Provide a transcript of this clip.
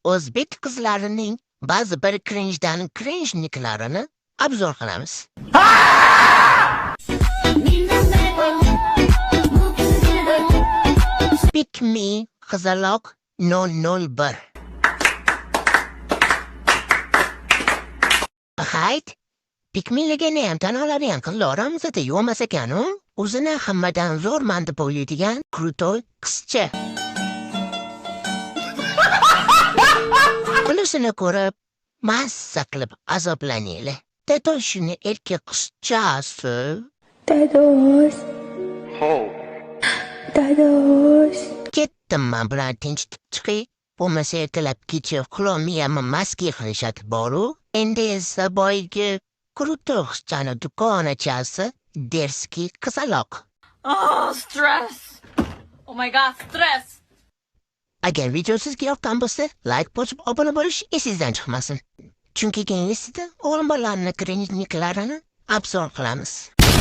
O'zbek qizlarining ba'zi bir cringe'dan cringe niklarini обзор qilamiz. Pick me qizaloq 001. Hayt, pick meligini ham tan oladigan qizlar oramizda yo'qmas ekan-u, o'zini hammadan zo'rman deb o'ylaydigan крутой qizcha. Bunisini ko'rib, mazza qilib azoblaninglar. Dadaşini erkek qizchasi. Dadosh. Dadosh. Ketdim man bilan tinchitib chiqay. Bo'lmasa ertalab kecha uxlolmayapman, maska qilishadi boru. Endi esa boyagi крутой qizchani dugonachasi дерзкий qizaloq. Oh, stress. Oh my God, stress. Agar video sizga yoqqan bo'lsa, like bosib obuna bo'lish esingizdan chiqmasin. Chunki keyingisida o'g'il bolalarni cringe niklarini обзор qilamiz.